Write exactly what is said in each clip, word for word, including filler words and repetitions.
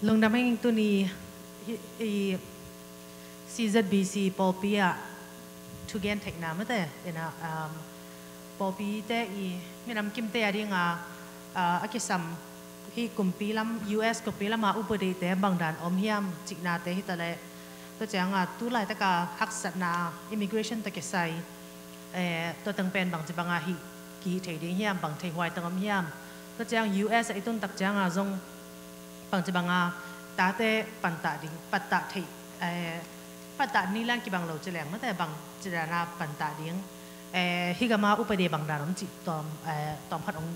Lungdam hing. Tuni hi, hi C Z B C pawlpi ah thugen theihna mate, ina, um, pawlpite i minam kimte a dinga, uh, a kisam hi kumpi lam, U S kumpi lama upadeite bangdan om hiam cihnate hitaleh, tua cianga tu laitaka haksatna immigration tawh kisai, eh, tua teng pen bangci banga hi kihih thei ding hiam, bang theihuai teng om hiam. Tua ciang U S a i tuntak cianga zong bangci banga tate pantah ding, pantah thei, eh, pantah nilan kibang lo cileng mate bangci dana pantah ding, eh, hi gama upade bangdan om cih tawm, eh, tawm khat ong,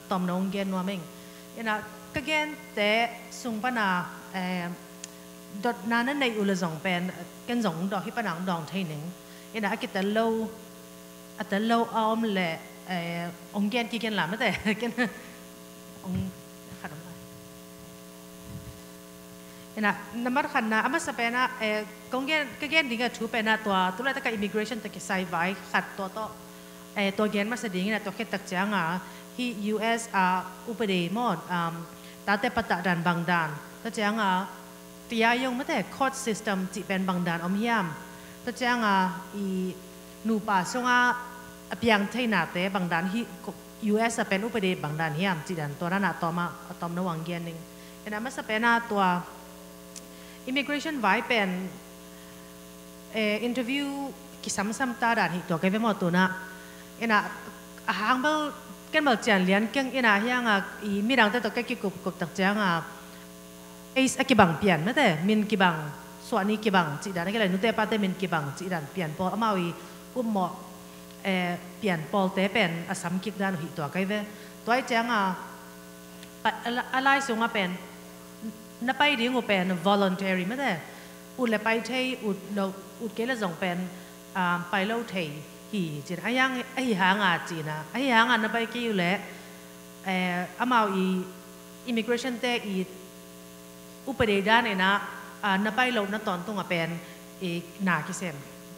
tawm nong gen nuam ing. Ina ka gente sung pana, eh, dotna na neih uh le zong pen ken zong dawh hi pana ong dawng thei ning. Ina a kitel lo, a tel lo a om le, eh, ong gen kigen la mate ken ong khat om lai. Ina nambat khatna a masa pena, eh, kong gen, ka gen dinga thu pena tua tu laitaka immigration tawh kisai vai khat tua tawh, eh, tua gen masa ding ina tua khittak cianga hi U S a upade maw, um, tate pantah dan bangdan tua cianga tia yong mate court system cih pen bangdan om hiam. Tua cianga i nupa sunga a piang theinate bangdan hi U S a pen upade bangdan hiam cih dan tua dana tawma a tawm na wang gen ning. Ina masa pena tua immigration vai pen, eh, interview kisamsam ta dan hi tua kei ve maw tuna. Ina a hang bel ken bel cian lian keng ina hianga i midangte tawh kei kikupkup tak cianga age a kibang pian mate, min kibang, suahni kibang cih dan a kilai, nute pate min kibang cih dan pian pawl amau i upmawh, eh, pian pawlte pen a sam kik dan uh hi tua kei ve. Tua i cianga a lai sunga pen na pai ding uh pen voluntary mate, ut le pai thei, ut lo, ut kei le zong pen, um, pai lo thei hi cin a yang ahi hanga cina ahi hanga na pai kei uh le, eh, amau i immigration te i upade dan ina, ah, na pai lo na tawntunga pen i na kisem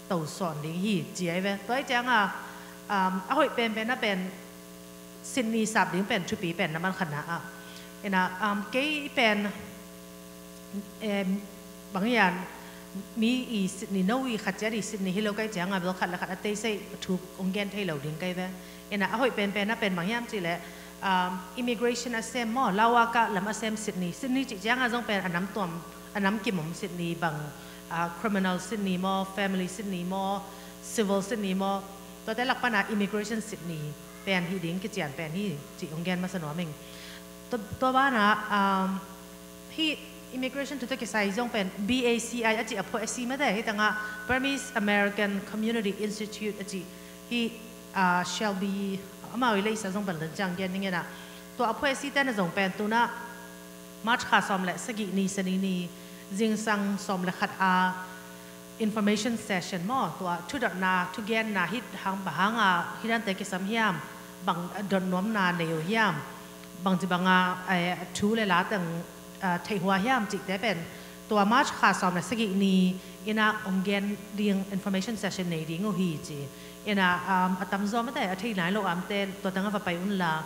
to sawn ding hi ci ai ve. Tua i cianga, um, a hoih penpen a pen Sydney sap ding pen thupi pen nambat khatna ah. Ina, um, kei pen, em, bang hian mi i Sydney no i khat ciat i Sydney hi lo kai cianga bel khat le khat a teisei thu ong gen thei lo ding kai ve. Ina a hoih penpen a pen bang hiam cih le, um, immigration a sem maw, lawaka lam a sem Sydney, Sydney cih cianga zong pen a nam tuam, a nam kimom Sydney bang, ah, criminal Sydney maw, family Sydney maw, civil Sydney maw, tuate lak pana immigration Sydney pen hi ding kician pen hi cih ong gen masa nuam ing. Tua, tua bana, um, hi immigration thu tawh kisai zong pen B A C I a cih a phuah a si mate hi tanga Burmese American Community Institute a cih hi, ah, Shelby amau i leisa zong pen dan ciang gen ning ina tua a phuah a si tena zong pen tuna March kha sawm le sagih ni sani ni zingsang sawm le khat a information session maw, tua thudotna thugenna hi hang, bang hanga hi dante kisam hiam, bang dotnuamna nei uh hiam, bangci banga, eh, thu le la teng, eh, theihhuai hiam cihte pen tua March kha sawm le sagih ni ina ong gen ding information session nei ding uh hi ci. Ina, um, a tamzaw mate a thei nai lo amte tua tanga va pai unla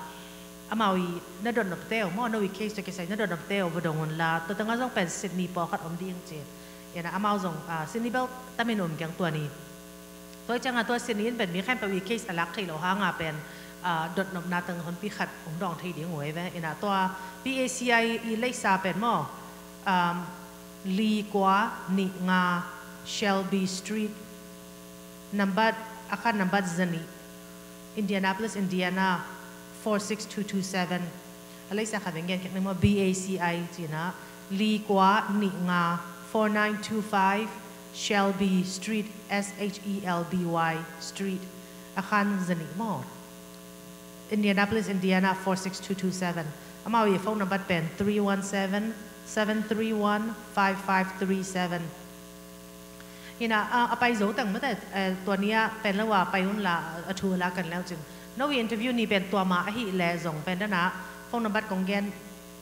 amau i na dotnop teu maw, no i case tawh kisai na dotnop teu va dong unla tua tanga zong pen Sydney pawlkhat om ding ci. Ina amau zong, ah, Sydney bel tamin um keng tua ni. Tua i cianga tua Sydney in pen mi khempeuh i case a lak thei lo hanga pen, ah, dotnopna teng honpi khat ong dawng thei ding uh ei ve. Ina tua B A C I i leisa pen maw, um, li kua nih nga Shelby Street, nambat a khan nambat zanih, Indianapolis, Indiana four six two two seven. A leisa kha beng gen kek ni maw, B A C I cina li kua nih nga four nine two five Shelby Street, S H E L B Y Street, a khan zanih maw, Indianapolis, Indiana four six two two seven. Amau i phone number pen three one seven, seven three one, five five three seven. Ina, a, a pai zo teng mate, eh, tua nia pen lo a pai unla, a thu la kan leu cin. No i interview ni pen tua ma ahi le zong pen dana phone number kong gen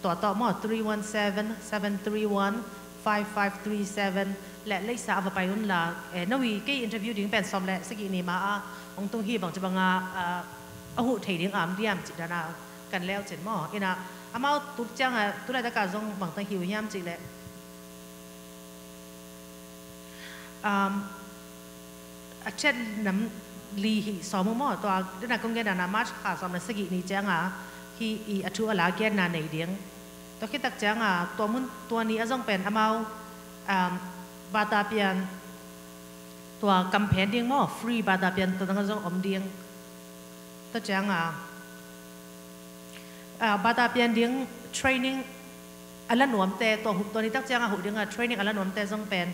tua tawh maw, three one seven, seven three one, five five three seven. Le leisa a va pai unla, eh, no i kei interview ding pen sawm le sagih ni ma a ong tung hi bangci banga, ah, a huh thei ding am diam cih dana kan leu cin maw. Ina, Amau tu ciangah, tu laitakah zong bangtang hi uh hiam cih leh, um, a chet nam li hi sawm uh maw, tua dena kong gen dan a March kha sawm le sagih ni ciangah hi i a thu a la genna nei ding. Tua khit tak ciangah tua mun tua ni a zong pen amau, um, bata pian tua campaign ding maw, free bata pian tua dang a zong om ding. Tua ciangah, ah, bata pian ding training a la nuamte, tua huh, tua ni tak ciangah huh dingah training a la nuamte zong pen,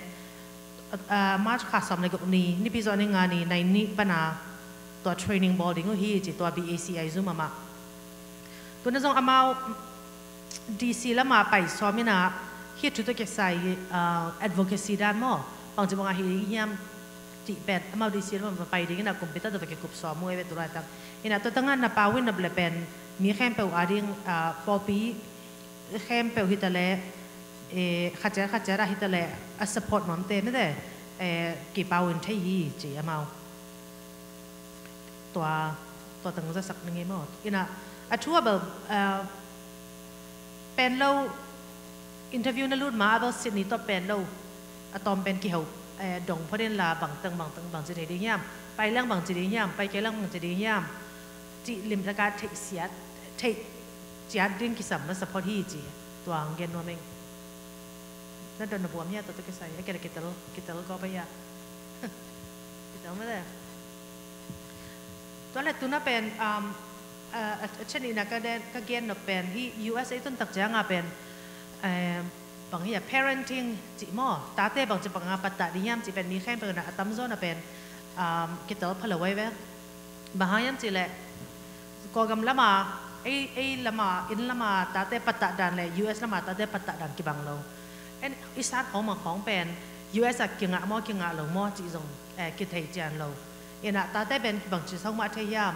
ah, March kha sawm le guk ni, Nipi zawh ni nga ni, nai ni pana tua training bawl ding uh hi ci, tua B A C I Zoom amah. Tuna zong amau D C lamah pai sawm inah, hi thu tawh kisai, ah, advocacy dan maw, bangci bangah hi ding hiam cih pen amau D C lamah pai ding inah kumpi tak tawh va kikup sawm uh ei ve tu laitak. Inah tua tangah na pau in nop le pen mi khempeuh a ding, ah, pawlpi khempeuh hi ta leh, eh, khat ciat khat ciat ah hi ta leh a support nuamte mete, eh, kipau in thei hi ci amau. Tua, tua tang zasak na ngei maw? Inah a thu a bel, ah, pen lo, interview na lut ma a bel Sydney tawh pen lo a tawm pen kiho, eh, dong phot inla bangtang bangtang bangci thei ding hiam, pai leng bangci ding hiam, pai kei leng bangci ding hiam cih limtaka theih siat, theih ciat ding kisam na sa phot hi ci, tua hong gen nuam ing. Na don na buam hia, tua tawh kisai a kei le kitel, kitel kawp a hia? Kitel mete. Tua le tuna pen, um, a, a, a chenina ka den, ka gen nop pen hi U S A tun tak cianga pen, um, bang hi a parenting cih maw, tate bangci banga pattah ding hiam cih pen mi khempeuh na a tamzaw na pen, um, kitel pha lo ai ve. Bang hang hiam cih leh Kawlgam lama, ei, ei lama, inn lama tate pattah dan le U S lama tate pattah dan kibang lo. En, i sat khawng mang khawng pen U S a kingah maw, kingah lo maw cih zong, eh, kithei cian lo. Inah tate pen bangci songmah thei hiam,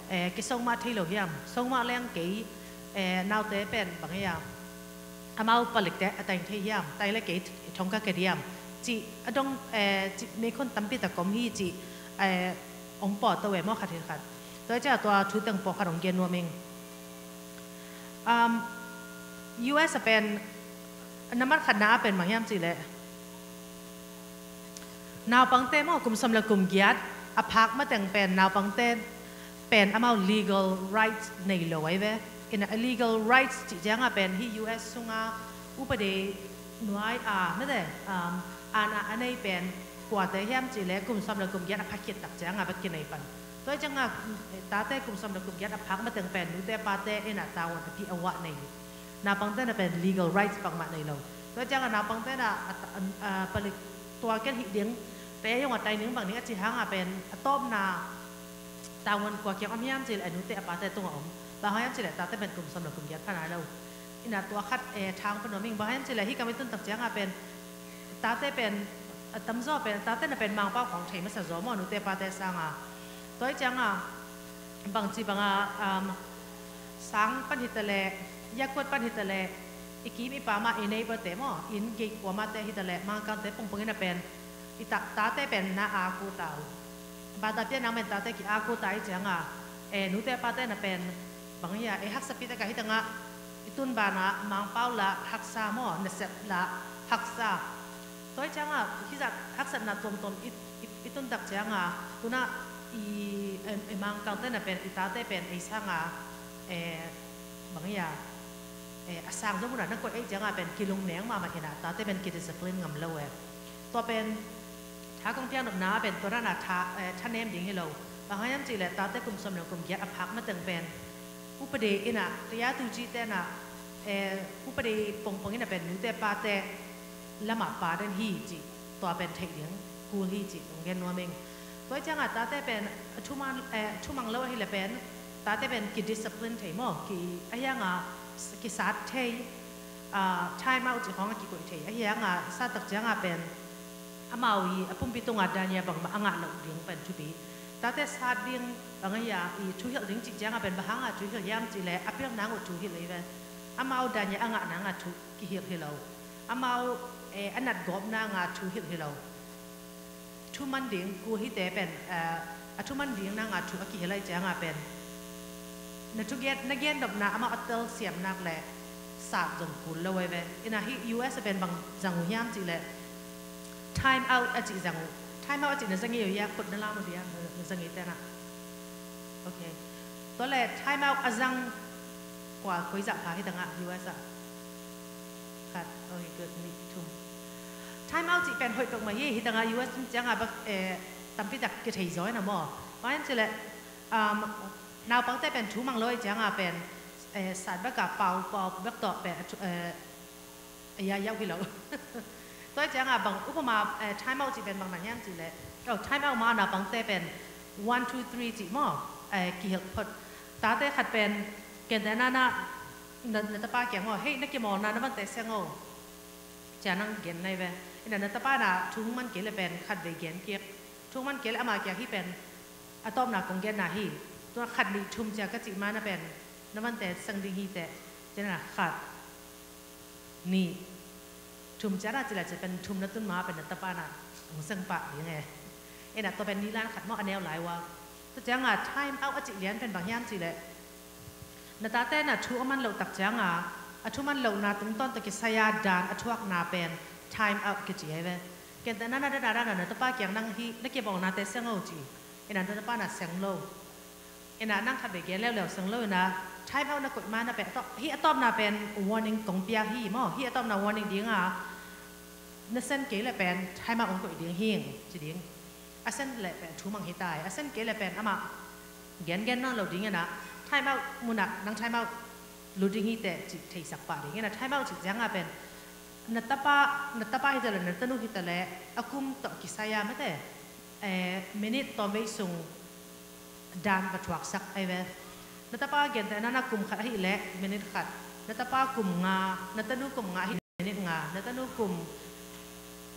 eh, kisongmah thei lo hiam, songmah leng kei, eh, naute pen bang hiam, amau palikte a taing thei hiam, taing le kei thong ka kediam cih a dong, eh, cih meikhon tampi tak om hi cih, eh, ong pawt to e maw khat hi khat. Tua ciah tua thu teng pawh khat ong gen nuam ing. Um, U S a pen, nambat khatna a pen bang hiam cih leh, naupangte maw, kum sawm le kum giat a phak mateng pen, naupangte pen amau legal rights nei lo ai ve. Inah a legal rights cih cianga pen hi U S sunga upade nuai a mete, um, ana a nei pen kuate hiam cih leh kum sawm le kum giat a phak khit tak cianga bek kinei pan. Tua cianga, eh, tate kum sawm le kum giat a phak mateng pen nute pate inah tavuan a pi a wah nei. Naupangte na pen legal rights bangmah nei lo. Tua cianga naupangte na a, a, a, palik tua ken hih ding, te yong a tai ning bang ning a ci hanga pen a tawpna tavuan kua kiang om hiam cih leh a nute a pate tungah om. Bang hang hiam cih leh tate pen kum sawm le kum giat pha nai lo. Inah tua khat, eh, thang pan om ing. Bang hang hiam cih leh hi kam i tun tak cianga pen tate pen a tamzaw pen, tate na pen Mangpau khawng thei masa zaw maw, nute pate sanga. Tua cianga bangci banga, um, sang pan hi ta leh, yakuat pan hi ta leh, i kim i pam a i neighbour te maw, inn gei kuamate hi ta leh, Mangkangte pongpong ina pen i ta, tate pen na a ku ta uh. Bata pian nang pen tate ki a ku ta i cianga, eh, nute pate na pen bang hia, eh, haksa pi taka hi tangah i tun bana Mangpau la haksa maw, nasep la haksa. Tua i cianga hi zat haksatna tuamtuam i, i, i tun tak cianga, tuna i, em, i Mangkangte na pen, i tate pen ei sanga, eh, bang hia, eh, a sang zong huna na koih ei cianga pen kilungneng mahmah ina, tate pen kidiscipline ngam lo e. Tua pen tha kong piang nopna pen tua dana tha, eh, thanem ding hi lo. Bang hang hiam cih leh tate kum sawm le kum giat a phak mateng pen upade ina, tia tu ci tena, eh, upade pongpong ina pen nute pate lamah pa den hi cih, tua pen theih ding kul hi cih ong gen nuam ing. Tua i cianga tate pen a thuman, eh, thumang lo ahi le pen tate pen kidiscipline thei maw, ki, a hianga s-, kisat thei, ah, time out cih khawng a kikoih thei. A hianga sat tak cianga pen amau i a pumpi tunga dania bangmah a ngah loh ding pen thupi. Tate sat ding bang a hia, i thuhilh ding cih cianga pen bang hanga thuhilh hiam cih leh a pilh nang uh thuhilh ei ve. Amau dania a ngah nanga thu kihilh hi lo. Amau, eh, a nat gawp nanga thuhilh hi lo. Thuman ding kul hite pen, eh, a thuman ding nanga thu a kihilh ai cianga pen Na thugen, na gendopna amah a telsiam nak leh sat zong kul lo ei ve. Ina hih U S a pen bang zang uh hiam cih leh time out a cih zang uh. Time out a cih na zang ei uh hia, khut na lam uh hia, na zang ei tena. Ok. Tua leh time out a zang kua, koi zah pha hih tangah U S ah? Khat. Ok, good. Nih, thum. Time out cih pen hoih peuhmah hi, hih tangah U S tung ciangah bak, eh, tampi tak kithei zaw ina maw. Bang hiam cih leh, um, naupangte pen thu mang lo ei ciangah pen, eh, sat bek a pau, pau bek tawh pen, eh, a ya yau hi lo. Tua ei ciangah bang upama, eh, time out cih pen bang na hiam cih leh. Oh, time out ma naupangte pen one, two, three cih maw, eh, kihilh phot. Tate khat pen, gentehna na, na, na tapa kiang maw, hei, na kimawlna na vante siang o, cia nang gen nai ve. Ina na tapa na thu man kei leh pen khat vei gen kik. Thu man kei leh ama kiang hih pen a tawpna kong genna hi. Tua khat, nih, thum cia ka cih ma na pen na vante siang ding hi teh. Cia na khat, nih, thum cia na cih leh cia pen thum na tun ma pen na tapa na hong siang pah ding e. Ina tua pen nilan khat maw, a neu lai ua. Tua ciangah time out a cih lian pen bang hiam cih leh, na tate na thu a man loh tak ciangah, a thu man lohna tungtawn tawh kisai a dan a thuakna pen time out kici ei ve. Gentehna na, na, na, na, na tapa kiang nang hih na kimawlnate siang o ci. Ina na tapa na siang lo. Ina nang khat vei gen leuleu siang lo ina time out na koih ma na pen, hih a tawpna pen warning kong piak hi maw. Hih a tawpna warning dinga na siang kei leh pen time out hong koih ding hi ci ding. A siang leh pen thu mang hi ta e. A siang kei leh pen amah gengen nawn lo ding ina, time out munah nang time out lut ding hi teh cih theisak pah ding ina, time out cih ciangah pen na tapa, na tapa hi ta leh na tanu hi ta leh a kum tawh kisai a mate, eh, minute tawmvei sung dan va thuaksak ei ve. Na tapa gentehna na kum khat ahih leh minute khat, na tapa kum nga, na tanu kum nga ahih minute nga, na tanu kum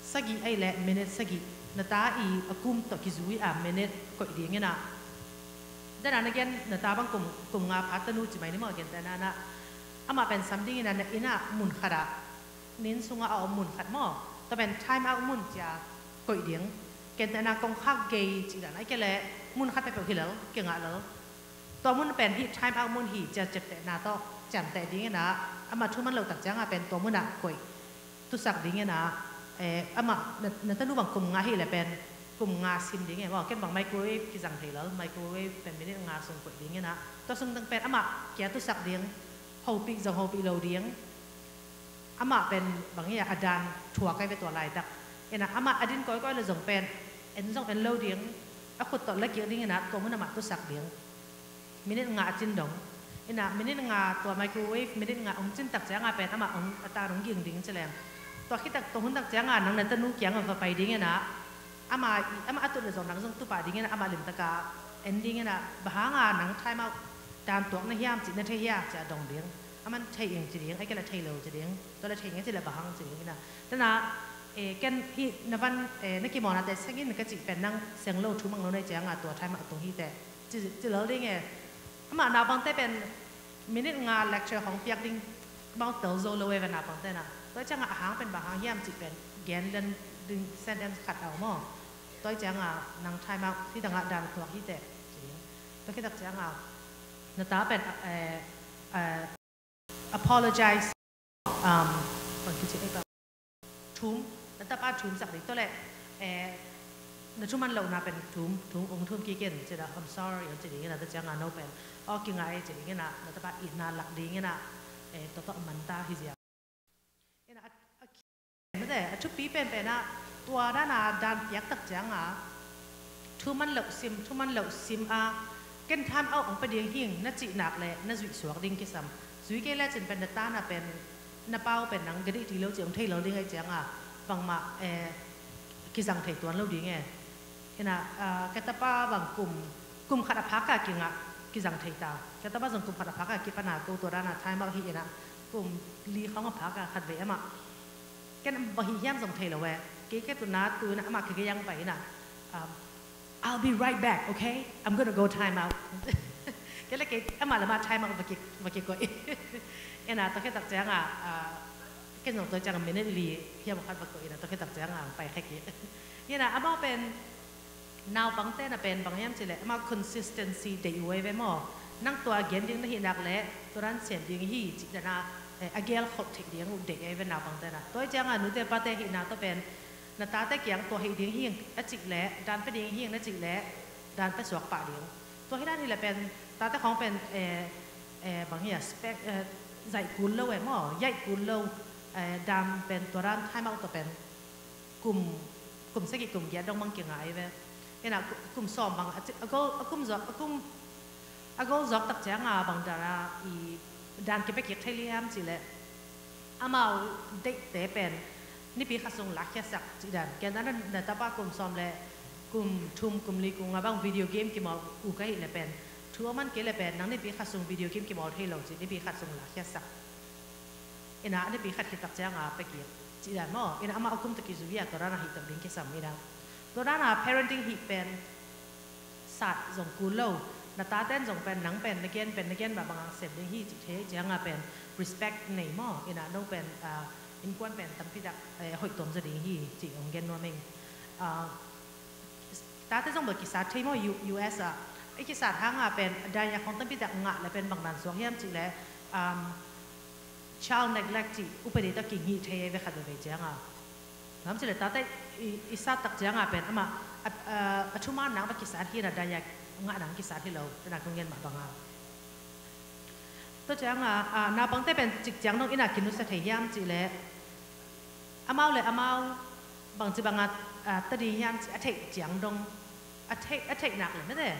sagih ahih leh minute sagih, na ta i a kum tawh kizui a minute koih ding ina. Dana na gen na ta bang kum, kum nga pha tanu ci mai ni maw, gentehna na. Amah pen sam ding ina na ina mun khat ah, inn sungah a om mun khat maw, tua pen time out mun cia koih ding. Gentehna kongkhak gei cih dan ahih kei leh mun khat peuhpeuh hi lel, kingah lel. Tua mun pen hih time out mun hi cia ciaptehna tawh ciamteh ding ina, amah thu man loh tak ciangah pen tua munah koih, tusak ding ina, eh, amah na, na tanu bang kum nga hi leh pen kum nga sim ding e maw. Ken bang microwave kizang thei lel, microwave pen minute nga sung koih ding ina, tua sung teng pen amah kia tusak ding, hopih zong hopih lo ding. Amah pen bang hi a, a dan thuak ei ve tua laitak. Ina amah a din kawikawi leh zong pen en zong en lo ding, a khut tawh la kik ding ina tua mun amah tusak ding. Minute nga a cin dong. Ina minute nga tua microwave minute nga hong cin tak ciangah pen amah hong, a tan hong ging ding ci leng. Tua khit tak tua hun tak ciangah nang na tanu kiangah va pai ding ina, amah i, amah a tut leh zong nang zong tu pah ding ina, amah limtaka en ding ina, bang hanga nang time out dan tuak na hiam cih na thei hia cia dong ding. Aman thei ing ci ding, ahih kei leh thei lo ci ding. Tua leh thei ing ci leh bang hang ci ding ina. Tana, eh, ken hih na van, eh, na kimawlnate siang in ka cih pen nang siang lo, thu mang lo na hih ciangah tua time out tung hi teh ci, ci lel ding e. Amah naupangte pen minute nga lecture hong piak ding bang tel zo lo ei ve naupangte na. Tua ciangah a hang pen bang hang hiam cih pen gen lian ding sentence khat a om maw. Tua ciangah nang time out, hih tangah dan tuak hi teh ci ding. Tua khit tak ciangah na ta pen, eh, eh, apologize. Um, bang kici ei bang. Thum, na tapa thum sak ding tua leh, eh, na thu man lohna pen thum, thum, hong thum kik in ci dah, I'm sorry, ci ding ina, tua ciangah no pen, oh, kingah ei ci ding ina, na tapa itna lak ding ina, eh, tua tawh man ta hi zia. Ina a, a, mate, a thupi penpen ah, tua dana dan piak tak ciangah, thu man loh sim, thu man loh sim a, ken time out hong pia ding hing na cih nak leh na zuih suak ding kisam. Zui kei lecin pen na ta na pen, na pau pen nang ka deih ti lo cih hong thei lo ding ahih ciangah, bangmah, eh, kizang thei tuan lo ding e. Ina, ah, ka tapa bang kum, kum khat a phak a kingah kizang thei ta. Ka tapa zong kum khat a phak a kipan a ko tua dana time out hi ina, kum li khawng a phak a khat vei amah, ken bang hi hiam zong thei lo e. Kei ka tutna tu ina amah kei ka yang pai ina, um, "I'll be right back, okay? I'm gonna go time out." Kei leh kei amah leh amah time out va ki, va kikoih. Ina tua khit tak ciangah, ah, ken zong tua ciangah minute li hiam khat va koih ina tua khit tak ciangah pai khe kik. Ina amau pen, naupangte na pen bang hiam cih leh amau consistency deih uh ei ve maw. Nang tua gen ding na hih nak leh tua dan sem ding hi cih dan a, eh, a gel kholh theih ding uh deih ei ve naupangte na. Tua hi cianga nute pate hihna tawh pen na tate kiang tua hih ding hi a cih leh dan pe ding hi na cih leh dan pe suak pah ding. Tua hi dan hi leh pen tate khawng pen, eh, eh, bang hi a spek, eh, zaih kul lo eh maw, yaih kul lo, eh, dan pen tua dan time out tawh pen kum, kum sagih kum giat dong bang kinga ei ve. Ina ku-, kum sawm bang a ci-, a gol, a kum zawk, a kum, a gol zawk tak cianga bang dan a i dan kipia kik thei liam cih leh amau deihte pen nipi khat sung lakkhiatsak cih dan. Ken dan na tapa kum sawm leh kum thum kum li kum nga bang video game kimawl uh ka hih leh pen thu a man kei leh pen nang nipi khat sung video game kimawl thei lo cih nipi khat sung lakkhiatsak. Ina nipi khat khit tak cianga pia kik cih dan maw. Ina amah a kum tawh kizui a tua dan a hih tak ding kisam ina. Tua dan a parenting hih pen sat zong kul lo. Na taten zong pen nang pen na gen pen na gen mah banga sem ding hi cih thei cianga pen respect nei maw. Ina no pen, ah, innkuan pen tampi tak, eh, hoih tuam zaw ding hi cih hong gen nuam ing. Ah, tate zong bel kisat thei maw, U-, U S ah. I kisat hanga pen dan ya khawng tampi tak ngah leh pen bang dan suak hiam cih leh, um, child neglect cih upadi tawh kingih thei ei ve khat veve cianga. Lam cih leh tate i, i sat tak cianga pen amah a, a, a thuman nang bek kisat hi na dan ya ngah nang kisat hi lo, dan a kong gen mah banga. Tua cianga, a, naupangte pen cik ciang dong ina kinusia thei hiam cih leh amau le amau bangci banga, a, ta ding hiam cih a theih ciang dong, a theih, a theih nak le mete,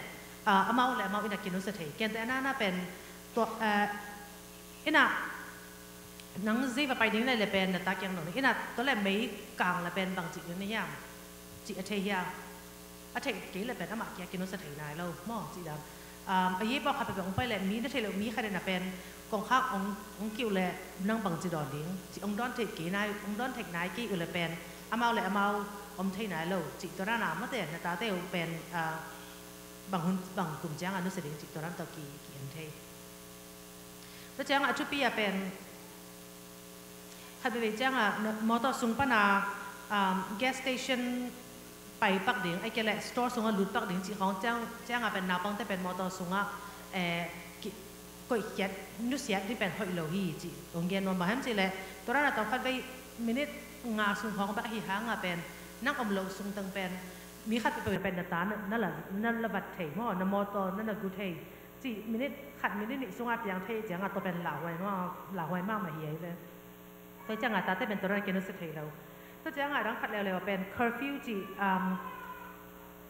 a, amau le amau ina kinusia thei. Kente a nana pen tua, a, ina nang zei va pai ding le le pen na ta kiang dong ina tua le mei kang le pen bangci ding na hiam cih a thei hiam. A theih kei le pen amah kia kinusia thei nai lo maw cih dan. Um, a yepawh khat peuhpeuh hong pai le mi na theih lo mi khat in a pen kongkhak hong, hong kiuh le nang bangci dawn ding cih hong dawn theih kei nai, hong dawn theih nai kei uh le pen amau le amau om thei nai lo cih tua dan a mate na tate uh pen, ah, bang hun bang kum cianga nusia ding cih tua dan tawh ki, ki en thei. Tua cianga a thupi a pen khat veve cianga mawtaw sung pana, um, gas station pai pak ding, ai kei le store sunga lut pak ding cih khawng ciang, cianga pen naupangte pen mawtaw sunga, eh, ki, koih khiat nusiat ding pen hoih lo hi cih hong gen nuam. Bang hiam cih leh tua dan a tawm khat vei minute nga sung khawng bek ahi hanga pen nang om loh sung teng pen mi khat peuhpeuh pen na ta na, na la, na la vat thei maw, na mawtaw na na gu thei. Cih minute khat minute nih sunga piang thei cianga tua pen lauhuai mah, lauhuai mahmah hi ei ve. Tua cianga tate pen tua dan kinusia thei lo. Tua cianga dang khat leuleu pen curfew cih, um,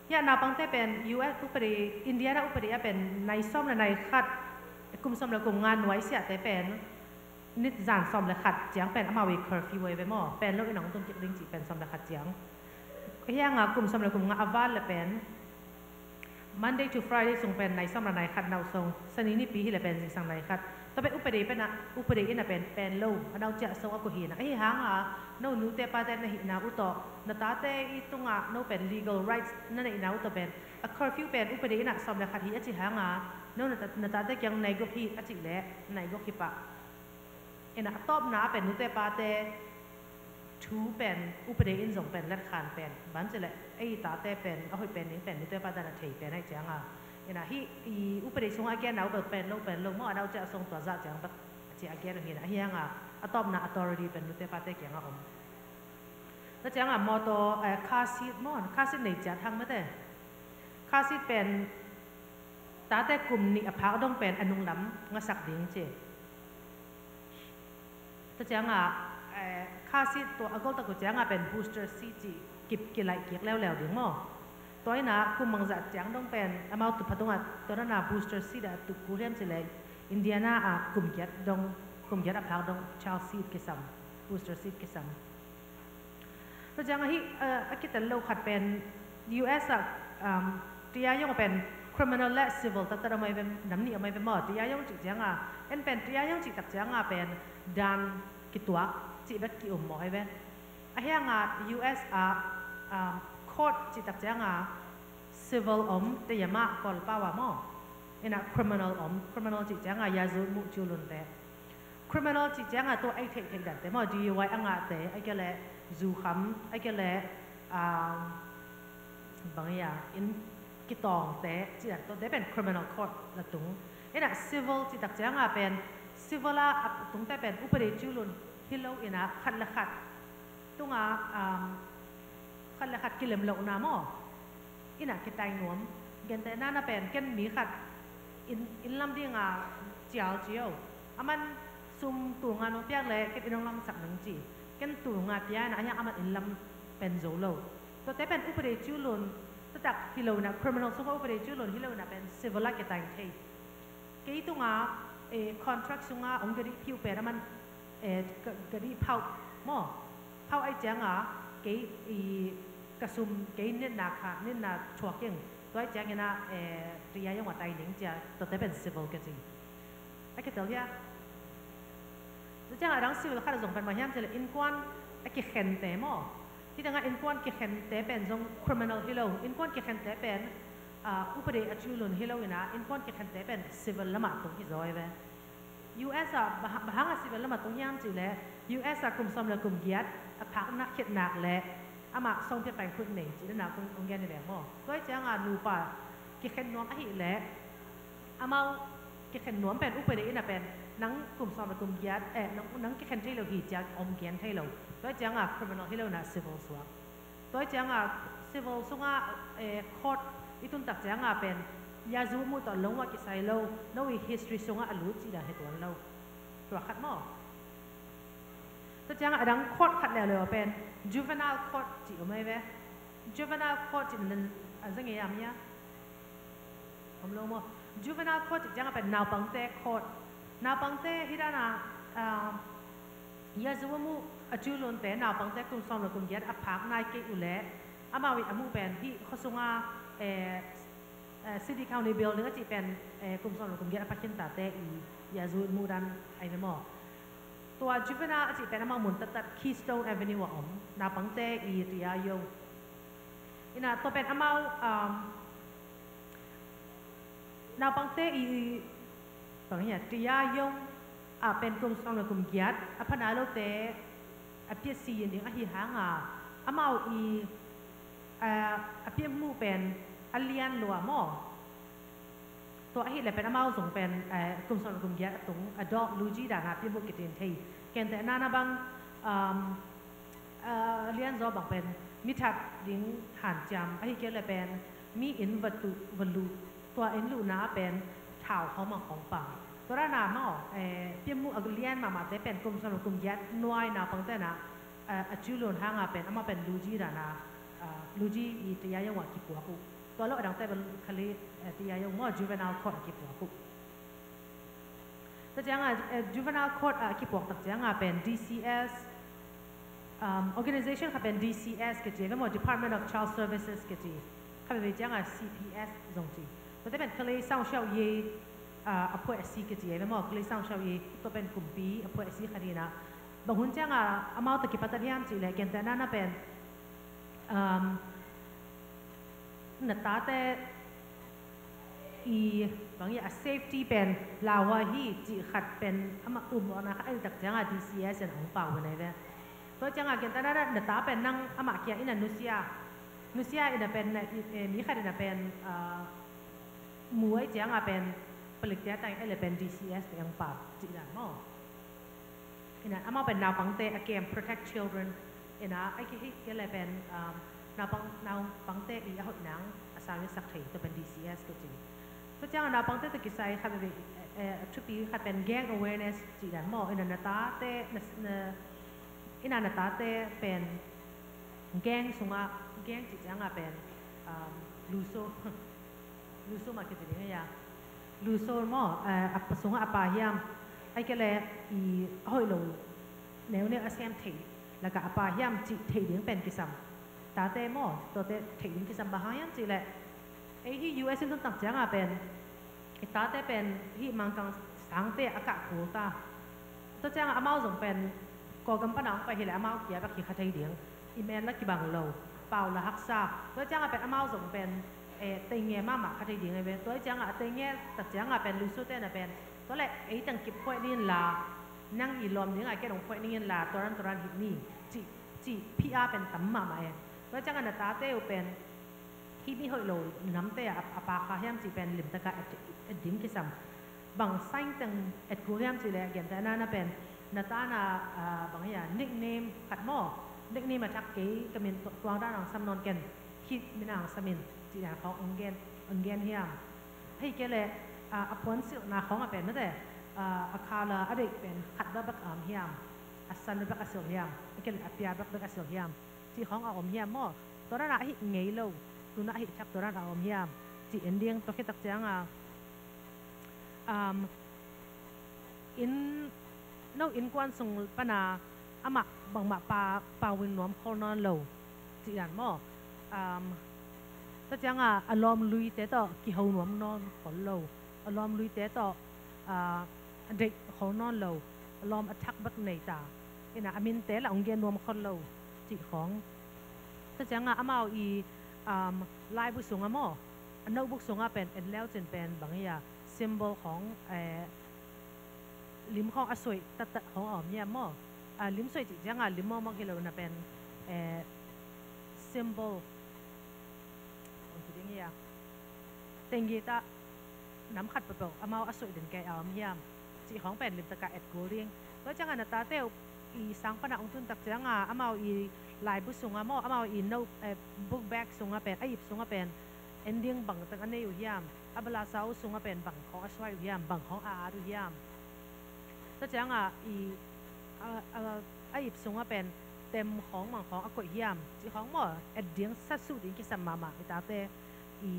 hia naupangte pen U S upadi, Indiana upadi a pen nai sawm le nai khat, kum sawm le kum nga nuaisiahte pen nit zan sawm le khat ciang pen amau i curfew ei ve maw, pen lo in hong tun kik ding cih pen sawm le khat ciang. Hianga kum sawm le kum nga a val le pen Monday to Friday sung pen nai sawm le nai khat nauh song, Sani nipi hi le pen zingsang nai khat. Tua pen upadi pen a, upadi in a pen, pen lo, a nauh ciah song a ko hi na. Ahi hanga no nute pate na hihna uh tawh na tate i tunga no pen legal rights na neihna uh tawh pen a curfew pen upadi in a sawm le khat hi a ci hanga no na ta-, na tate kiang nai guk hi a cih leh nai guk hi pah. Ina a tawpna a pen nute pate thu pen upadi in zong pen letkhan pen ban cih leh ei tate pen a hoih pen ding pen nute pate na thei pen ahi cianga. Ina hih i upadi sunga a genna uh bel pen lo pen lo maw, a nauh ciah song tua zah ciang bek a ci a gen uh hi na. Ahi hanga a tawpna authority pen nute pate kianga om. Tua cianga mawtaw, eh, car seat maw, car seat nei ciat hang mete. Car seat pen tate kum nih a phak dong pen a nunglam ngasak ding ci. Tua cianga, eh, car seat tua a goltak uh cianga pen booster seat cih ki, kilaih kik leuleu ding maw. Tua ina kum mangzah ciang dong pen amau tu phatungah tua dana booster seat a tuk kul hiam cih leh Indiana ah kum giat dong, kum giat a phak dong child seat kisam, booster seat kisam. Tua ciang ahi, eh, a kitel lo khat pen U S ah, um, tia yong pen criminal le civil taktak a mai ve, nam nih a mai ve maw, tia yong cih cianga en pen tia yong cih tak cianga pen dan kituak cih bek ki-um maw hi ve. Ahi hanga U S ah, um, court cih tak cianga civil om, te yama kol pawa maw. Ina criminal om, criminal cih cianga yazut muh culun te. Criminal cih cianga tua ei theih theih dante maw, D U I a ngahte, a kele zukham, a kele, um, bang ia, in kitawngte, cih dan tua te pen criminal court la tung. Ina civil cih tak cianga pen, civil a a tungte pen upadi culun hi lo ina khat le khat tunga, um, khat le khat kilem lohna maw? Ina kitai nuam. Gentehna na pen ken mi khat in, inn lam dinga cial cio. Aman sum tul nga nong piak le ken inn hong lamsak ning ci. Ken tul nga pia ina a hiang aman inn lam pen zo lo. Tuate pen upadi culun taktak hi lo ina, criminal sunga upadi culun hi lo ina pen civil a kitai thei. Kei tunga, eh, contract sunga hong gadih phiu pen aman, eh, ga, gadih phauh maw? Phauh ai cianga kei i ka sum kei nitna kha, nitna thuak ing. Tua ai ciangina, eh, ria yong a tai ning cia, tuate pen civil ka ci. A kitel hia? Tua cianga a dang civil khat a zong pen bang hiam cile innkuan a kikhente maw? Hi danga innkuan kikhente pen zong criminal hi lo. Innkuan kikhente pen, ah, upadi a culun hi lo ina, innkuan kikhente pen civil lamah tung hi zaw hi ve. U S a bang hanga civil lamah tung hiam cile, U S a kum sawm le kum giat a phakna khitnak le amah sawngpiak pai khut nei cihna kong, kong gen hi ve maw? Tua ai cianga nupa kikhen nuam ahih le amau kikhen nuam pen upadi ina pen nang kum sawm le kum giat, eh, nang, nang kikhen thei lo hi cia om gen thei lo. Tua ai cianga criminal hi lo ina civil suak. Tua ai cianga civil sunga, eh, court i tun tak cianga pen yazumi tawh lungua kisai lo, no i history sunga a lut cih dan hi tuan lo. Tua khat maw? Tua cianga a dang court khat leuleu pen juvenile court cih om ai ve. Juvenile court cih nan a zang e am ya? Om lo maw? Juvenile court cih cianga pen naupangte court. Naupangte hi dana, ah, yazumi a culunte naupangte kum sawm le kum giat a phak nai kei uh le amau i a muh pen hih khuasunga, eh, eh, City County Building a cih pen, eh, kum sawm le kum giat a phakhin tate i yazumi dan ai ve maw? Tua juvenile a cih pen amau mun tattat Keystone Avenue a om naupangte i ria yong. Ina tua pen amau, um, naupangte i, bang hia, tia yong a pen kum sawm le kum giat a pha nai lote a piasi yin ding ahi hanga amau i, a, a piamu pen a lian lua maw? Tua ahih le pen amau zong pen, eh, kum sawm le kum giat a tung adult lugi dana piamu kitin thei. Gentehna na bang, um, a lianzaw bang pen mi that ding hanciam ahi kei le pen mi inn va tuh va luh, tua inn luhna pen thau hawm a hong pang. Tua dana maw, eh, piamu a lian mahmahte pen kum sawm le kum giat nuai naupangte na, eh, a culun hanga pen amau pen lugi dana, eh, lugi i tia yong a kipuak uh. Tua lo a dangte pen khali, eh, tia yong maw juvenile court a kipuak uh. Tua cianga, eh, juvenile court a kipuak tak cianga pen D C S, um, organization kha pen D C S ka ci ve maw, Department of Child Services ka ci. Kha veve cianga C P S zong ci. Tuate pen Kalay Saung Shau Ye, ah, a phuai a si ka ci ve maw, Kalay Saung Shau Ye, tua pen kumpi a phuai a si kha dina. Bang hun cianga amau ta kipatat hiam cih le gentehna na pen, um, na tate i bang i a safety pen lauhuai hi cih khat pen amah um awna khat a i tak cianga D C S in a hong pau ve nai ve. Tua cianga gentehna na ta pen nang amah kia ina nusia, nusia ina pen na, eh, mi khat ina pen, ah, muai cianga pen palik tia tang ele pen D C S te ang pau cih dan maw? Ina amau pen naupangte a kem, protect children. Ina a kihi kei le pen, um, naupang, naupangte i a hoih nang a sang i sak thei tua pen D C S ka ci. Tua cianga naupangte tua kisai khat veve, eh, eh, a thupi khat pen gang awareness cih dan maw? Ina na tate, na, na, ina na tate pen gang sunga, gang cih cianga pen, um, luso. Luso mah kici ding a, luso maw, eh, a pa sunga a pa hiam, ai kei le i a hoih lo neuneu a sem thei laka a pa hiam cih thei ding pen kisam. Tate maw, tuate thei ding kisam bang hang hiam cih le ei hi U S in tun tak cianga pen i tate pen hi Mangkang sangte a kah kul ta. Tua cianga amau zong pen Kawlgam pana hong pai hi le amau kia bek hi kha thei ding. I men la kibang lo, pau la haksa. Tua cianga pen amau zong pen, eh, teinge mahmah kha thei ding a ve. Tua cianga a teinge tak cianga pen luso tena pen, tua le ei tang kiphuai ding la, nang i lawm dinga ken hong phuai ding in la, tua ran tua ran hih ni, cih, cih phi a pen tam mahmah e. Tua cianga na tate uh pen hih mi hoih lo namte a, a pa kha hiam cih pen limtaka a, a dim kisam. Bang sign teng et kul hiam cih leh, gentehna na pen, na ta na, ah, bang hiam, nickname khat maw, nickname a thak kei, ka min tuang dan ang sam nawn ken, hih min ang sam in, cih dan khawng ong gen, ong gen hiam. Ahih kei leh, ah, a puan silhna khawng a pen mate, ah, a color a deih pen khat bek bek a om hiam, a san bek bek a silh hiam, ahih kei leh a pia bek bek a silh hiam, cih khawng a om hiam maw. Tua dan a ahih ngei lo, tu na ahih thak tua dan a om hiam, cih en ding. Tua khit tak ciang a, um, inn, no innkuan sung pan a amah bangmah pa, pau in nuam khol nawn lo, cih dan maw. Um, tua ciang a, a lawm luite tawh kiho nuam nawn khol lo, a lawm luite tawh, ah, a deih khol nawn lo, a lawm a thak bek nei ta. Ina a minte lah ong gen nuam khol lo, cih khawng. Tua ciang a amau i, um, laibu sung a maw, a notebook sung a pen en leu cin pen bang hiam, symbol khawng, eh, lim khawng a suaih tattat khawng a om hiam maw. Ah, lim suaih cih ciang a lim mawkmawk hi lo na pen, eh, symbol ong ci ding hiam. Teng gita nam khat peuhpeuh amau a suaih den kei a om hiam, cih khawng pen limtak a et kul ding. Tua ciang a na tate uh i sang pan a ong tun tak ciang a amau i laibu sung a maw, amau i note, eh, book bag sung a pen, a ip sung a pen en ding bang teng a nei uh hiam, a balasa uh sung a pen bang khawng a suai uh hiam, bang khawng a at uh hiam. Tua ciang a i, a, a, a ip sung a pen tem khawng bang khawng a koih hiam, cih khawng maw, et ding, sasuh ding kisam mahmah i tate i,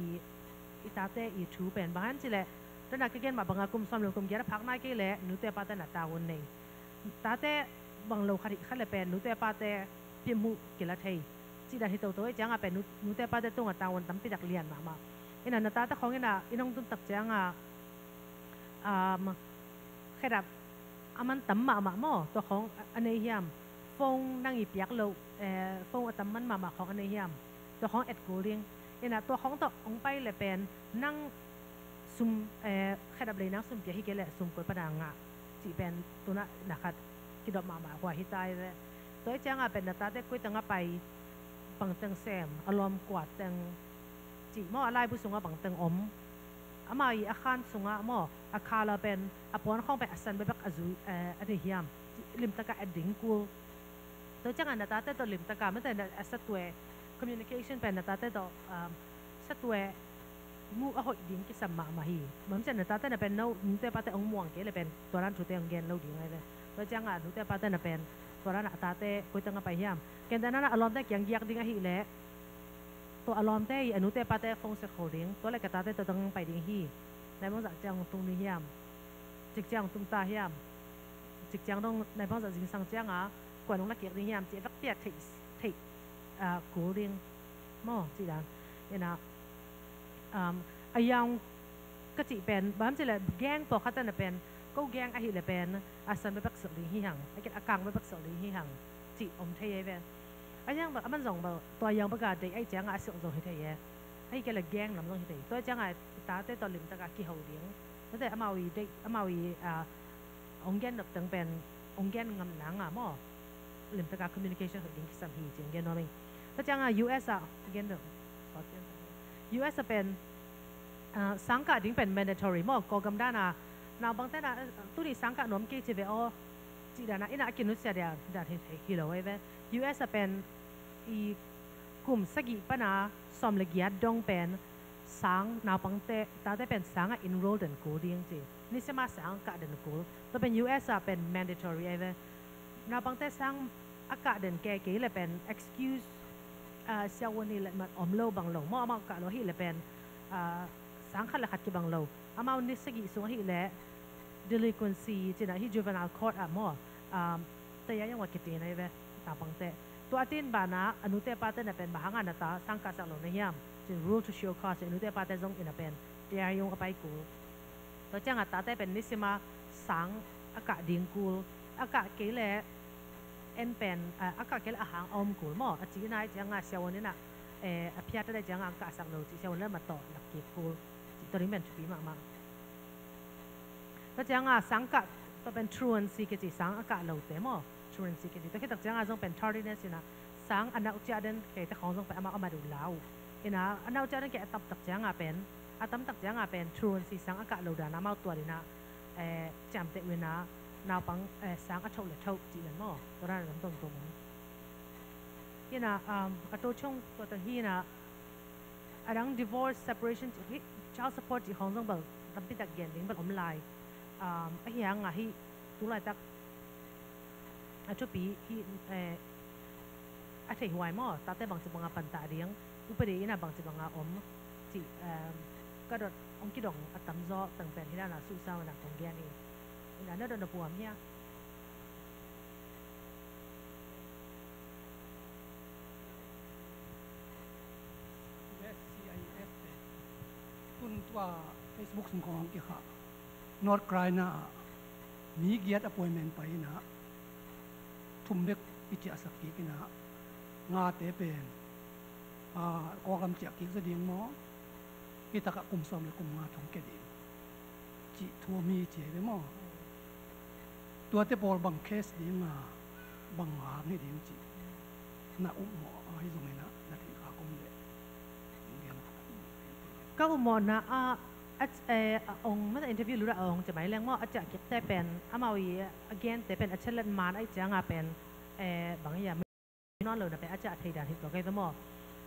i tate i thu pen. Bang hang hiam cih leh, tua na ka gen mah bang a kum sawm le kum giat a phak nai kei leh nute pate na tavuan nei. Tate bang lo khat hih khat leh pen nute pate pimhuh kila thei, cih dan hi toto. Ahih ciang a pen nu, nute pate tung a tavuan tampi tak lian mahmah. Ina na tate khawng ina inn ong tun tak ciang a, um, khedap a man tam mahmah maw, tua khawng a, a nei hiam. Phone nang i piak loh, eh, phone a tam man mahmah khawng a nei hiam, tua khawng et kul ding. Ina tua khawng tawh ong pai leh pen nang sum, eh, khedap lei nang sum pia hi kei leh sum koi pan a ngah, cih pen tu na na khat kidop mahmah huai hi ta hi ve. Tua ahih ciang a pen na tate koi teng a pai, bang teng sem, a lawm kua teng, cih maw, a laibu sung a bang teng om, amau i a khan sung a maw, a color pen, a puan khawng pen a san bekbek a zui, eh, a nei hiam, cih limtak a et ding kul. Tua ciang a na tate tawh limtak a, mate na a satue, communication pen na tate tawh, um, satue mu a hoih ding kisam mahmah hi. Bang hang hiam cih leh na tate na pen no, nute pate ong muang kei leh pen tua dan thute ong gen lo ding ahi ve. Tua ciang a nute pate na pen tua dan a tate koi teng a pai hiam. Gentehna na a lawmte kiang giak ding ahih leh, tua a lawmte i a nute pate phone set khol ding, tua leh ka tate tua teng pai ding hi. Nai bangzah ciang tung ding hiam, cik ciang tung ta hiam, cik ciang dong nai bangzah zingsang ciang a kua nong la kik ding hiam, cih vekpi a theih, theih, ah, kul ding maw, cih dan. Ina, um, a yang ka cih pen, bang hang hiam cih leh gang pawlkhat na pen, ko gang ahih leh pen a san bekbek silh ding hi hang, a kang bekbek silh ding hi hang, cih om thei ahi ve. A yang bek, a man zong bek, tua yang bek a deih ahih ciang a a silh zong hi thei e. Ahih kei leh gang lam zong hi thei. Tua ciang a i tate tawh limtak a kiho ding. Tate amau i deih, amau i, ah, ong gen nop teng pen ong gen ngam nang a maw, limtak a communication hoih ding kisam hi, ci ong gen nuam ing. Tua ciang a U S a gen nop, U S a pen, ah, sangkah ding pen mandatory maw, Kawlgam dan a naupangte na, ah, tuni sangkah nuam kei ci ve aw, cih dan a, ina a kinusia dia dan hi, hi lo ahi ve. U S a pen i kum sagih pan a sawm le giat dong pen sang, naupangte, tate pen sang a enroll den kul ding ci. Nisim a sang kah den kul. Tua pen U S a pen mandatory ahi ve. Naupangte sang a kah den kei kei leh pen excuse, ah, siavuan hi leh mat om lo bang lo maw, amau kah lo ahih leh pen, ah, sang khat le khat kibang lo. Amau ni sagih sung ahih leh delinquency cih na hi, juvenile court ah maw, um, taya yang wa kiti na hi ve, naupangte. Tua a tin ban a, a nute pate na pen bang hang a na ta sang kahsak lo na hiam, ci rule to show cause, a nute pate zong ina pen taya yang a pai kul. Tua ciang a tate pen nisim a sang a kah ding kul, a kah kei leh en pen, a, a kah kei leh a hang a om kul maw, a ci ina ahih ciang a siavuan ina, eh, a phiat a dai ciang a ang kahsak lo ci siavuan leh mat tawh lak kik kul. Ci tua ding pen thupi mahmah. Tua ciang a sang kah, tua pen truancy kici, sang a kah lote maw, truancy kici. Tua khit tak ciang a zong pen tardiness ina, sang a nau ciah den keite khawng zong pen amau a mat uh la uh. Ina a nau ciah den kei a tam tak ciang a pen, a tam tak ciang a pen truancy, sang a kah lo dan a amau tuat ina, eh, ciamteh uh in ah naupang, eh, sang a thoh le thoh cih pen maw, tua dan a lam tuamtuam om. Hi in ah, um, a to ciang tua teng hi in ah, a dang divorce, separation cih, hih child support cih khawng zong bel tampi tak gen ding bel om lai. Um, ahi hang a hih tu laitak a thupi hih, eh, a theih huai maw, tate bangci banga pantah ding, upadi in ah bangci banga om cih, um, ka dot hong kidong a tamzaw teng pen hih dan a suhsau in ah kong gen hi. In ah na dot na puam hia? U S C I S te tun tua Facebook sung khawng kikhah, North Carolina ah mi giat appointment pai in ah, thum bek i ciahsak kik in ah, ngate pen, ah, Kawlgam ciah kik zaw ding maw, hi takah kum sawm le kum nga thong kia ding cih thu om hi ci hi ve maw. Tuate pawl bang case ding a, bang hang hi ding cih na um maw, ahi zongin ah na theih kha om leh hong gen. Ka upmawhna ah, a, eh, a ong, masa interview lut ah a ong ci mai leng maw, a ciah kikte pen amau i a gente pen a chelet man ahih cianga pen, eh, bang hiam, nawn lo na pen a ciah thei dan hi tua kei ve maw.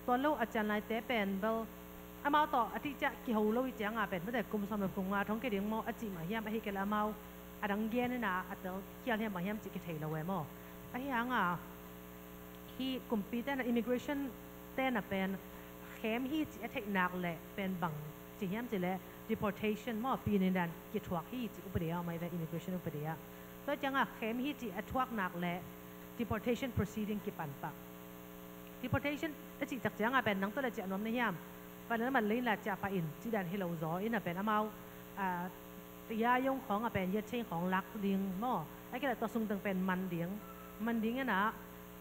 Tua lo a cian laite pen bel amau tawh a tih ciah kiho lo hi cianga pen, mate kum sawm le kum nga thong kia ding maw a cih mah hiam, ahi kei leh amau a dang gen in ah a tel khial hiam bang hiam cih kithei lo e maw. Ahi hanga hih kumpi te na, immigration te na pen khem hi cih a theih nak leh pen bang ci hiam cih leh deportation maw, pi nundan kithuak hi cih upadi a om ahi ve, immigration upadi ah. Tua cianga khem hi cih a thuak nak leh deportation proceeding kipan pah. Deportation a cih tak cianga pen nang tawh le ciah nuam na hiam, pan le mat lei in la ciah pah in cih dan hi lo zaw in ah pen amau, ah, ya yong khawng ah pen ya chain khawng lak ding maw, a kei leh tua sung teng pen man ding, man ding in ah,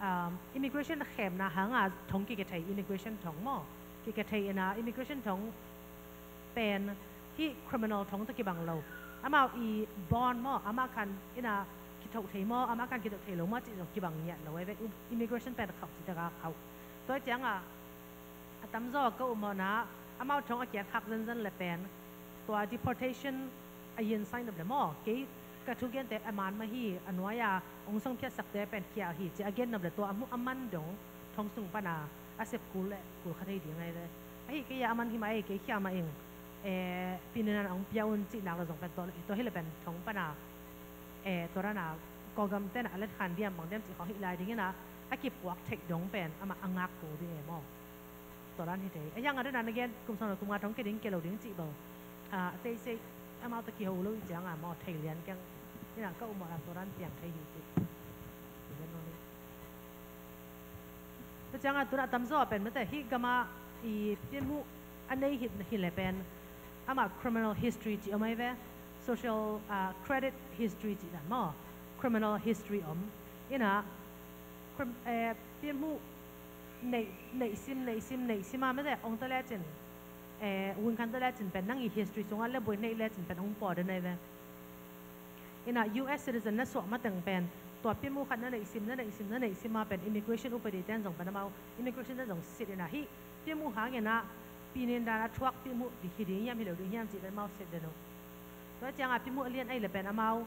um, immigration khemna hanga thong kikethei, immigration thong maw, kikethei in ah immigration thong pen hih criminal thong tawh kibang lo. Amau i bond maw, amah khan in ah kithoh thei maw, amah khan kithoh thei lo maw cih zong kibang ngiat lo e ve, immigration pen khauh cih taka khauh. Tua cianga a tamzaw ka upmawhna amau thong a kiat khak zenzen le pen tua deportation a yen sign up le maw, kei ka thugente a man mah hi, a nuai-a hong song phiatsakte pen khial hi ci a gen nop le tua a mu a man dong thong sung pana a sep kul le kul kha thei ding ahi ve. Ahi kei a man hi mah ei, kei khial mah ing, eh, pi nundan hong pia un cih nak le zong pen tua, tua hi le pen thong pana, eh, tua dana Kawlgam tena a let khan diam bang diam cih khawng hi lai ding in ah a kipuak theih dong pen amah a ngak kul ding e maw. Tua dan hi thei. A hiang a dana na gen kum sawm le kum nga thong kia ding kia lo ding cih bang, ah, a teisei amau tawh kiho lo hi cianga maw thei lian keng in ah ka upmawhna tua dan piang thei hi cih. Tua cianga tuna a tamzaw a pen mate hih gama i pianmuh a nei hi, hi le pen amah criminal history cih om ahi ve, social, ah, credit history cih dan maw, criminal history om in ah, crim-, eh, pianmuh neih, neih sim, neih sim, neih sim a mate ong ta lecin, eh, vun khan ta lecin pen nang i history sungah lebuai neih lecin pen ong pawt den ahi ve. In ah U S citizen na suah mateng pen tua pianmuh khat na neih sim, na neih sim, na neih sim a pen immigration upadi ten zong pen amau immigration ten zong sit in ah hih pianmuh hangin ah pi nundan a thuak pianmuh hi ding hiam hi lo ding hiam cih pen amau sit den uh. Tua cianga pianmuh a lian ahi le pen amau,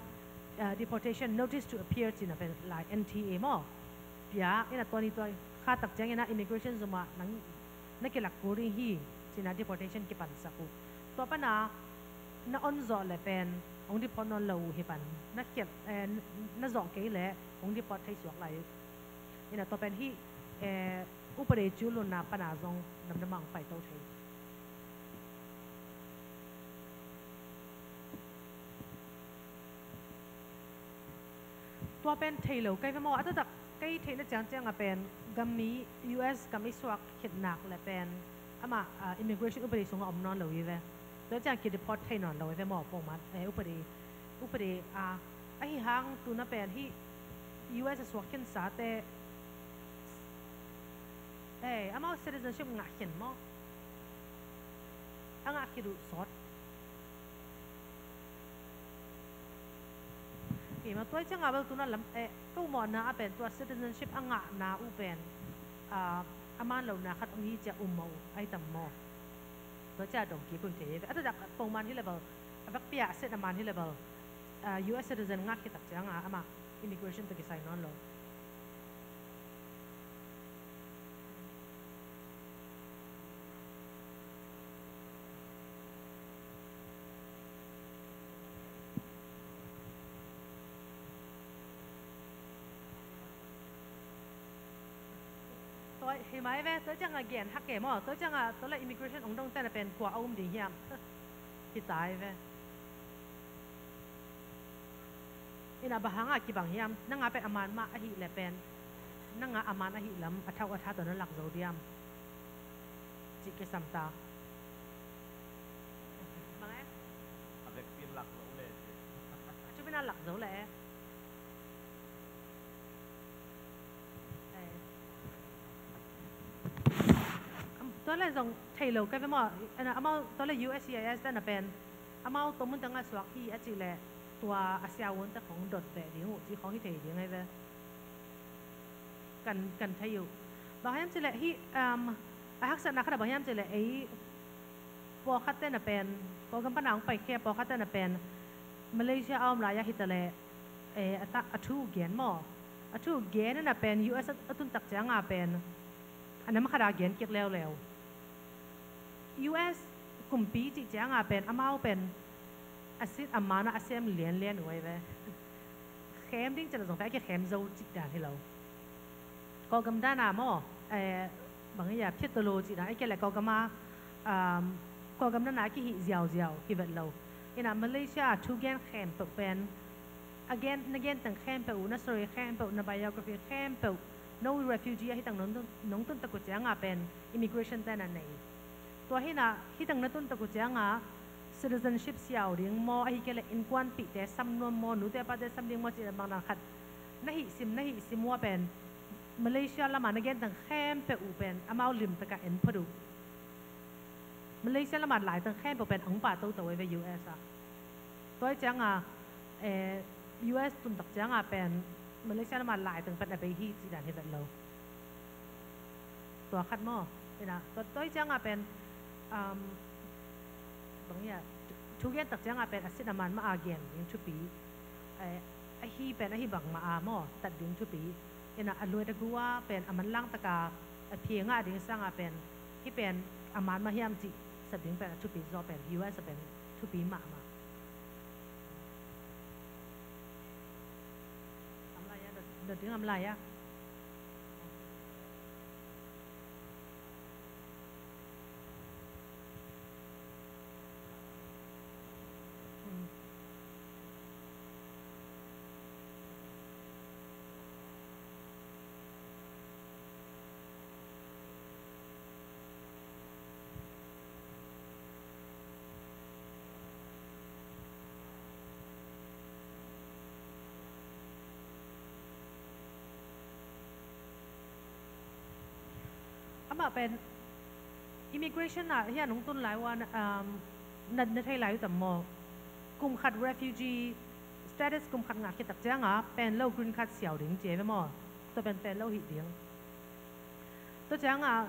ah, deportation notice to appear cihna pen lai N T A maw pia in ah tua ni tua kha tak ciangin ah immigration zum ah nang na kilak kul ding hi cihna deportation kipansak uh. Tua pana na on zawh le pen hong deport nawn lo uh hi pan na khial, eh, na zawh kei le hong deport thei suak lai uh. In ah tua pen hih, eh, upadi cu lunna pana zong namdam ah hong paito thei. Tua pen thei lo kei ve maw, a taktak kei theihna ciangciang a pen gam mi U S gam i suak khitnak le pen amah, ah, immigration upadi sungah om nawn lo hi ve. Tua ciang kideport thei nawn lo hi ve maw, pawngman, eh, upadi, upadi, ah, ahi hang tuna pen hih U S a suak khinsate, eh, amau citizenship ngah khin maw? A ngah khit uh sawt. Kei ma tua cianga bel tuna lam, eh, ka upmawhna a pen tua citizenship a ngahna uh pen, ah, a man lohna khat om hi cia um mah uh ahi tam maw? Tua cia dong kik uh hi thei hi ve. A taktak pawngman hi le bel, a vekpi a set a man hi le bel, ah, U S citizen ngak khit tak cianga amah immigration tawh kisai nawn lo. Tua hi mai ve, tua cianga gen hak ke maw, tua cianga tua le immigration ong dong tena pen kua a um ding hiam? Hi tai ve. Ina bang hanga kibang hiam, nanga pen a man mah ahi le pen, nanga a man ahi lam a thau a tha tawh na lak zo diam? Ci kisam ta. Bang e? A vekpi lak zo le ci. A thupina lak zo le e. Eh. Am, tua le zong thei lo ka ve maw. Ana, amau tua le U S C I S te na pen amau tua mun tengah suak hi a cih leh tua a siavuante khong dot beh ding uh cih khong hi thei ding ahi ve. Kan, kan thei uh. Bang hiam cih leh hih, um, a haksatna khat a bang hiam cih leh ei pawlkhatte na pen, Kawlgam pana hong paikhia pawlkhatte na pen Malaysia a om lai-ah hi ta leh, eh, a ta, a thu gen maw? A thu gen na pen U S a, a tun tak cianga pen a nam khat a gen kik leuleu. U S kumpi cih cianga pen amau pen a sit a mana a sem lianlian uh ahi ve. Khem ding ciang zong pen a kikhem zo cih dan hi lo. Kawlgam dana maw, eh, bang hiam, phiat talo cih dan, a kei le Kawlgama, um, Kawlgam dana a kihih ziauziau hi vet lo. Ina Malaysia thu gen khempeuh pen a gen, na gen teng khempeuh uh, na story khempeuh, na biography khempeuh, no refugee ahi tang nong tun, nong tun tak uh cianga pen immigration te na nei. Tua hina, hih tang na tun tak uh cianga citizenship siau ding maw, ahi kei le innkuanpihte sam nuam maw, nute pate sam ding maw, cih bang dan khat na hih sim, na hih sim uh a pen Malaysia lama na gen tang khempeuh uh pen amau limtaka en phot uh. Malaysia lama lai tang khempeuh pen a hong pah toto ahi ve U S ah. Tua hi cianga, eh, U S tun tak cianga pen Malaysia lama lai teng pen a bei hi cih dan hi vet lo. Tua khat maw, ina, tua, tua hi cianga pen, um, bang hiam, thu, thu gen tak cianga pen a sit a man mah a gen ding thupi, eh, ahi pen ahi bang mah a maw, tat ding thupi, ina, a luat a gua pen a manlang taka a phi ngah ding sanga pen, hih pen a man mah hiam cih sap ding pen a thupi zaw pen U S a pen thupi mahmah. Am lai a, dot, dot ding am lai a. Hmm. Amah pen immigration ah hiah nong tun lai uh a, um, na, na thei lai uh tam maw? Kum khat refugee status kum khat ngah khit tak cianga pen lo green card siau ding ci ve maw? Tua pen pen lo hih ding. Tua cianga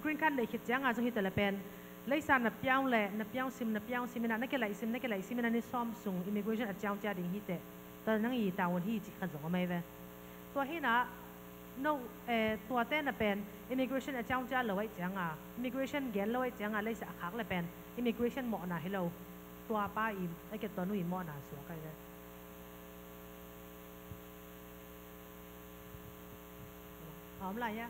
green card neih khit cianga zong hi ta le pen leisa na piau le na piau sim, na piau sim ina, na kilaih sim, na kilaih sim ina ni sawm sung immigration a ciau cia ding hi teh. Tua nang i tavuan hi cih khat zong a mai ve. Tua hina no, eh, tuate na pen immigration a ciau cia lo aih cianga, immigration gen lo aih cianga leisa a khak le pen immigration mawhna hi lo. Tua pa i a ke tua nu i mawhna suak ahi ve. A om lai a,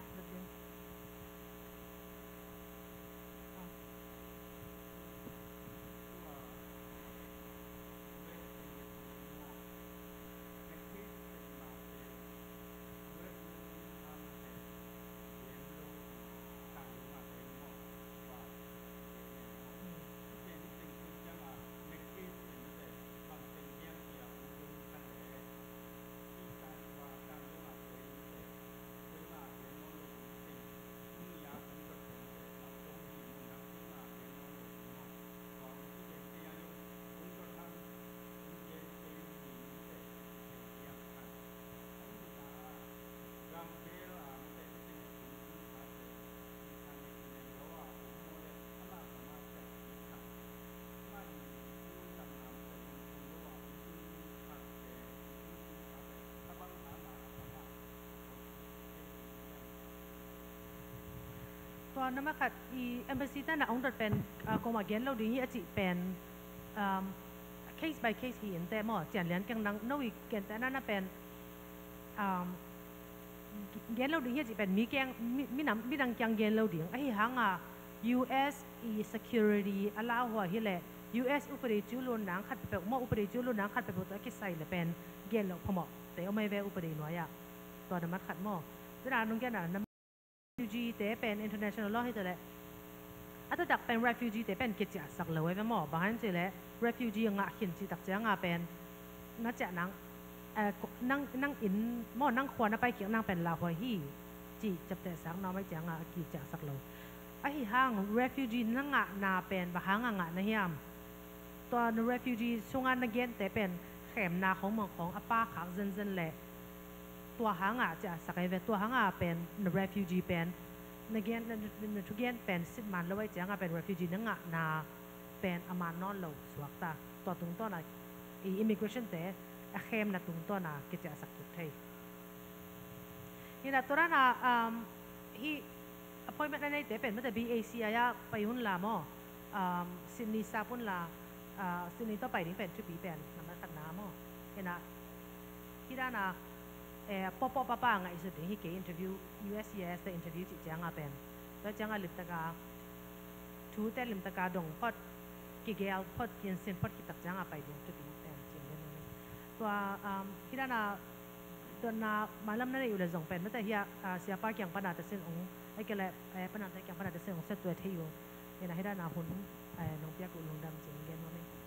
Tua number khat i embassy te na ong dot pen, ah, koma gen lo ding hi a cih pen, um, case by case hi in te maw, cian lian keng nang no i gen te na na pen, um, gen lo ding hi a cih pen mi keng, mi, mi nam, mi dang kiang gen lo ding. Ahi hanga U S i security a lauhuai hi leh U S upadi cu lun nang khat peuh maw, upadi cu lun nang khat peuh tua kisai le pen gen lo phamawh te om ai ve upadi nuai ah. Tua number khat maw. Tuna nung gen a number refugee te pen international law hi ta leh a taktak pen refugee te pen kiciahsak lo ai ve maw. Bang hang ci leh refugee ngah khin cih tak cianga pen na ciah nang, eh, ko-, nang, nang inn maw, nang khua na pai kik nang pen lauhuai hi cih ciaptehsak na om ai cianga a kiciahsak lo. Ahi hang refugee na ngahna pen bang hanga ngah na hiam? Tua na refugee sunga na gente pen khemna khong mong khong a pa khak zenzen leh tua hanga ciahsak ai ve. Tua hanga pen na refugee pen na gen, na, na, na thugen pen sit man lo ai cianga pen refugee na ngahna pen a man nawn lo suak ta. Tua tungtawna i immigration te a khemna tungtawna kiciahsak kik thei. Hina tua dana, um, hi appointment a neite pen mate B A C I a pai hun la maw, um, Sydney sap hun la, uh, Sydney tawh pai ding pen thupi pen number khatna maw. Hina hi dana, eh, pawpaw papa ngaihsut ding hi kei interview, U S C I S te interview cih cianga pen. Tua cianga limtaka thute limtaka dong phot, kigel phot, kinsin phot, kitak cianga pai ding thupi pen cih ding. Tua, um, hi dana dotna malam na nei uh le zong pen mate hi a, ah, siapa kiang pana te sin ong, ai ke le, eh, pana te kiang pana te sin ong set tua thei uh. Hina hi dana hun, eh, nong piak uh lungdam cih gen nuam ing.